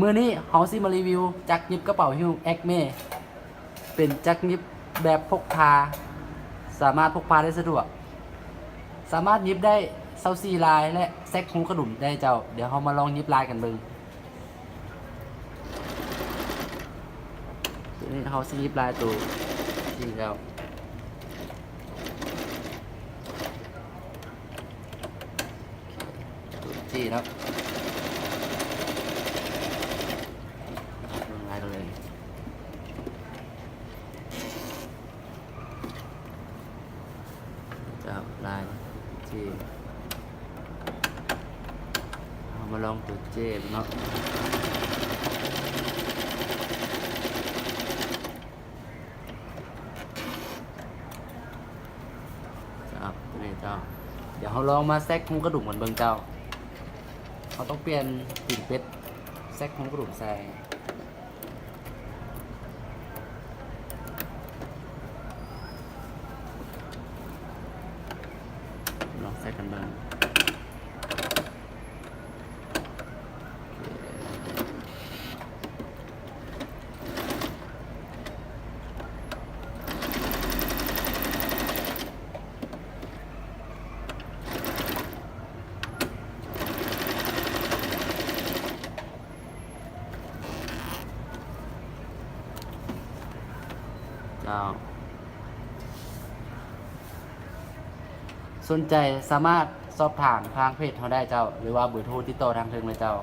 ມື້ນີ້ເຮົາຊິມາຣີວິວຈັກຫຍິບກະເປົາຫິ້ວແອັກເມ ເປັນຈັກຫຍິບແບບພົກພາ ສາມາດພົກພາໄດ້ສະດວກ ສາມາດຫຍິບໄດ້ຊາວສີ່ລາຍ ແລະ ແຊັກຮູກະດຸມໄດ້ເຈົ້າ. ດຽວເຮົາມາລອງຫຍິບລາຍກັນເບິ່ງ. ໂຕນີ້ເຮົາຊິຫຍິບລາຍໂຕຈິງແລ້ວ. ໂຕຈີເນາະ ເບິ່ງລາຍກັນເລີຍເຈົ້າ. ລາຍຈີ ເຮົາມາລອງໂຕເຈເນາະ. ເຈົ້າ ໂຕນີ້ເຈົ້າ. ດຽວເຮົາລອງມາແຊັກຮູກະດຸມກັນເບິ່ງເຈົ້າ. ເຮົາຕ້ອງປ່ຽນຕີນເປັດ ແຊັກຮູກະດຸມໃສ່. ລອງແຊັກກັນເບິ່ງ. ເຈົ້າ ສົນໃຈສາມາດສອບຖາມທາງເພຈເຮົາໄດ້ເຈົ້າ ຫຼືວ່າເບີໂທຕິດຕໍ່ທາງເທິງເລີຍເຈົ້າ.